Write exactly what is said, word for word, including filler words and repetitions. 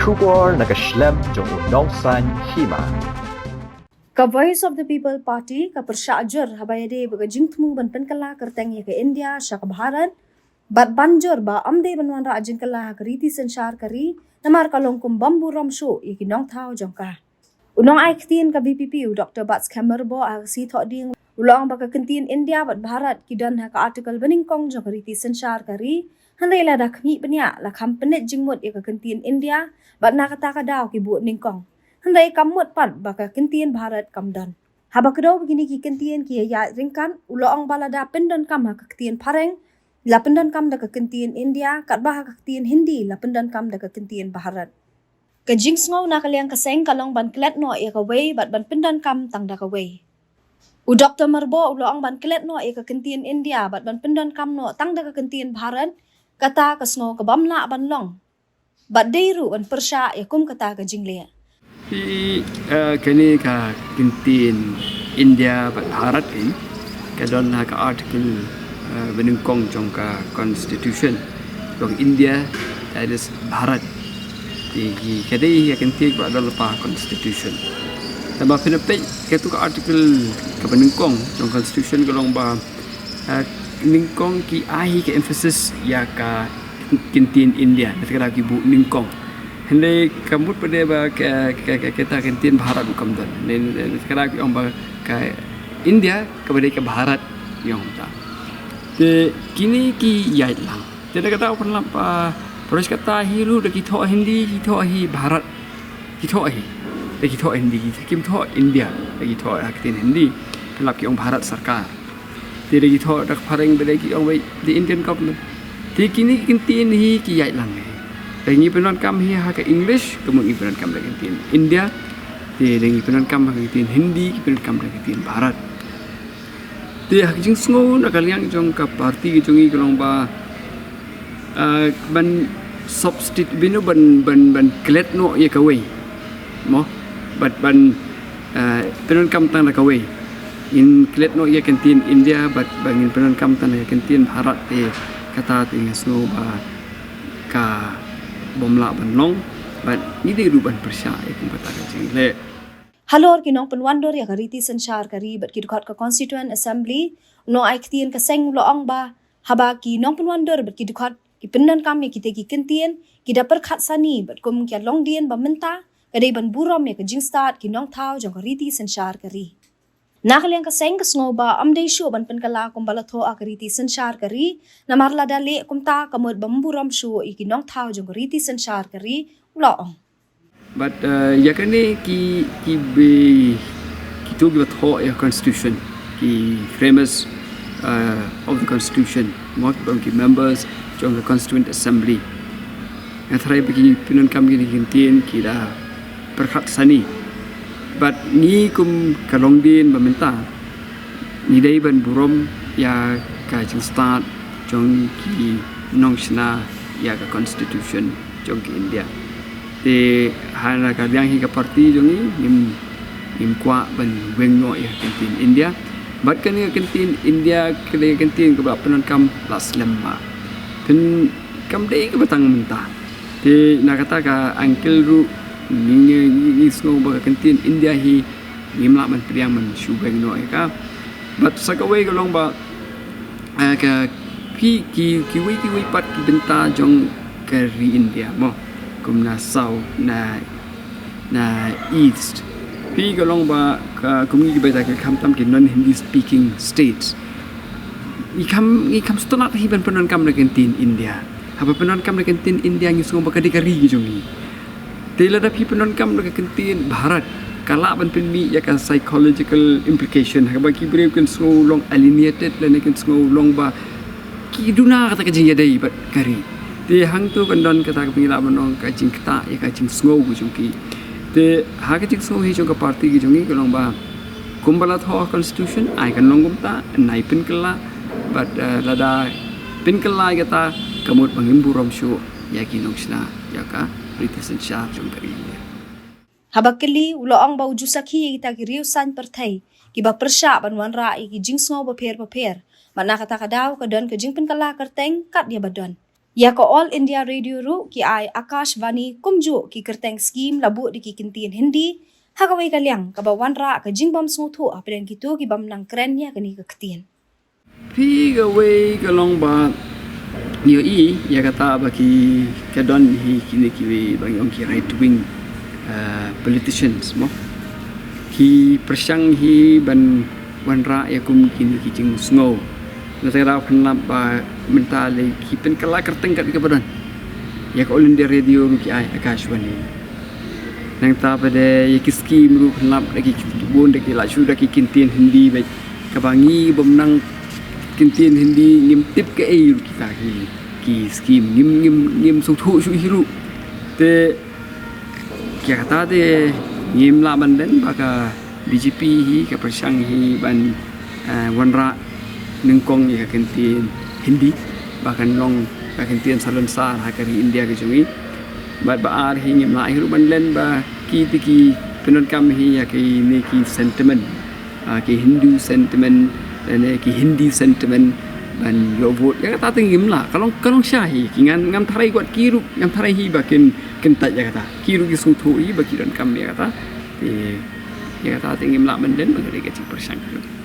Khubor na ka shlem jong u nongsan hima. Ka Voice of the People Party ka pyrshah jur haba ïadei bad ka jingthmu ban pynkylla kyrteng ïa ka India sha ka Bharat bad ban jur ba ym dei ban wanrah jingkylla ha ka riti synshar ka ri namar ka long kum bym burom shuh ïa ki nongthaw jong ka. U nongai ktien ka VPP u Dr Batskhem Myrboh ha ka sngi Thohdieng u la ong ba ka kyntien India bad Bharat ki don ha ka article banyngkong jong ka riti synshar ka ri. Hynrei lada khmih bniah la kham pynleit jingmut ïa ka kyntien India bad na kata ka daw ki buh nyngkong. Hynrei kam mut pat ba ka kyntien Bharat kam don. Haba kdew ba kine ki kyntien ki ïaid ryngkat u la ong ba lada pyndonkam ha ka kyntien phareng la pyndonkam da ka kyntien India katba ha ka kyntien Hindi la pyndonkam da ka kyntien Bharat. Ka jingsngew na ka liang ka seng ka long ban klet noh ïa kawei bad ban pyndonkam tang da kawei. U Dr Myrboh u la ong ban klet noh ïa ka kyntien India bad ban pyndonkam noh tang da ka kyntien Bharat, kata ka sngew ka bym lah ban long. Bad dei ruh ban pyrshah ïa kum kata ka jingleh. Hi, eh, kane ka kyntien India bad Bharat hi ka don ha ka article, eh, banyngkong jong ka constitution. Jong India, that is Bharat. Te hi ka dei hi ka kyntien ba don lypa constitution. Tangba phin peit katu ka article ka banyngkong jong constitution ka long ba, eh, nyngkong ki ai hi ka emphasis ïa ka kyntien India, na kata ka daw ki buh nyngkong. Hynrei ka mut pat de ba ka, ka, ka, kata ka kyntien Bharat ruh kam don. Na kata ka daw ki ong ba ka India kaba dei ka Bharat ki ong ta. Te kine ki ïaid lang. Te na kata ka daw pynlap, ah, pyrshah kata hi ruh da ki thoh Hindi, ki thoh hi Bharat. Ki thoh hi. Da ki thoh Hindi, kim thoh India. Da ki thoh ha ka ktien Hindi. Pynlap ki ong Bharat Sarkar. Te da ki thoh da ka phareng ba da ki ong wei the Indian government. Te kine ki kyntien hi ki ïaid lang hi. Da ngi pyndonkam hi ha ka English, ka mut ngi pyndonkam da ka kyntien India. Te da ngi pyndonkam ha ka kyntien Hindi, ki pyndonkam da ka kyntien Bharat. Te ha ka jingsngew na ka liang jong ka party ka jong ngi ka long ba, ah, ban substitute bino ban, ban, ban klet noh ïa kawei. Mo, bad ban, ah, pyndonkam tang da kawei. Ngin klet noh ïa ka kyntien India bad ba ngin pyndonkam tang da ka kyntien Bharat te kata te nga sngew ba ka bym lah ban long bad ngi dei ruh ban pyrshah ïa kum kata ka jingleh. Halor ki nongpynwandur ïa ka riti synshar ka ri bad ki dkhot ka Constituent Assembly, u nongai ktien ka seng u la ong ba haba ki nongpynwandur bad ki dkhot ki pyndonkam ïa kita ki kyntien, ki da pyrkhat sani bad kum ki ïa long dien ba mynta ka dei ban burom ïa ka jingstad ki nongthaw jong ka riti synshar ka ri. Na ka liang ka seng ka sngew ba ym dei shuh ban pynkylla kumba la thoh ha ka riti synshar ka ri, namar lada leh kumta ka mut bym burom shuh ïa ki nongthaw jong ka riti synshar ka ri, u la ong. Bad, uh, ïa kane ki, ki be, kito kiba thoh ïa constitution, ki framers, uh, of the constitution, mo, ki members jong ka Constituent Assembly. Nga tharai ba ki pyndonkam kine ki kyntien ki da pyrkhat sani. Bad ngi kum ka longdien ba mynta ngi dei ban burom ïa ka jingstad jong ki nongshna ïa ka constitution jong ka India. Te ha na ka liang hi ka party jong ngi ngim, ngim kwah ban weng noh ïa ka kyntien India. Bad kane ka kyntien India ka dei ka kyntien kaba pyndonkam la slem bha. Pyn kam dei kaba tang mynta. Te na kata ka angle ruh ngi, ngi, ngi sngew ba ka kyntien India hi ngim lah ban pdiang ban shu weng noh ïa ka. Bad sa kawei ka long ba, eh, ka phi ki, kiwei kiwei pat ki bynta jong ka ri India mo, kum na south, na, na east. Phi ka long ba ka kum ngi ki bynta ki kham tam ki non Hindi speaking states. Ngi kham, ngi kham sngewtynnat hi ban pyndonkam da ka kyntien India. Haba pyndonkam da ka kyntien India ngi sngew ba ka dei ka ri ki jong ngi. Te lada phi pyndonkam da ka kyntien Bharat, ka lah ban pynmih ïa ka psychological implication. Haba ki briew kin sngew long alienated lane kin sngew long ba ki duna kata ka jingïadei bad ka ri. Te hangto kan don kata kaba ngi lah ban ong ka jingktah ïa ka jingsngew ka jong ki. Te ha ka jingsngew hi jong ka party ka jong ngi ka long ba kumba la thoh constitution ai kan long kumta, nai pynkylla bad, eh, lada pynkylla ïa kata ka mut ba ngim burom shuh ïa ki nongshna ïa ka riti synshar jong ka ri. Haba kylli u la ong ba u ju sakhi ïa kita ki riewsaiñ pyrthei kiba pyrshah ban wanrah ïa ki jingsngew bapher bapher. Bad na kata ka daw ka don ka jingpynkylla kyrteng kat ïa ba don. Ïa ka All India Radio ruh ki ai Akashvani kumjuh ki kyrteng skim la buh da ki kyntien Hindi, ha kawei ka liang kaba wanrah ka jingbym sngewthuh hapdeng kito ki bym nang kren ïa kane ka ktien. Phi kawei ka long ba ïohi ïa kata ba ki ka don hi kine kiwei ba ngi ong ki right wing, eh, politicians mo. Ki pyrshang hi ban wanrah ïa kum kine ki jingsngew. Na te rau pynlap ba mynta le ki pynkylla kyrteng kat kaba don. Ïa ka All India Radio ruh ki ai Akashvani. Nangta pat de ïa ki skim ruh pynlap da ki bun da ki la shu da ki kyntien Hindi bad kaba ngi bym nang kyntien Hindi ngim tip kaei ruh kita ki, ki skim ngim, ngim, ngim sngewthuh shuh hi ruh. Te ïa kata te ngim lah ban len ba ka B J P hi ka pyrshang hi ban, eh, wanrah nyngkong ïa ka kyntien Hindi ba kan long ka kyntien salonsar ha ka ri India ka jong ngi. Bad ba ar hi ngim lah hi ruh ban len ba ki te ki pyndonkam hi ïa kine ki sentiment, ah, ki Hindu sentiment lane ki Hindi sentiment ban ïoh vote. Ïa kata te ngim lah, ka long, ka long sha hi, ki ngan, ngam tharai wat ki ruh, ngam tharai hi ba kin, kin tait ïa kata. Ki ruh ki sngewthuh hi ba ki donkam ïa kata. Te ïa kata te ngim lah ban len ba ka dei ka jingpyrshang hi ruh.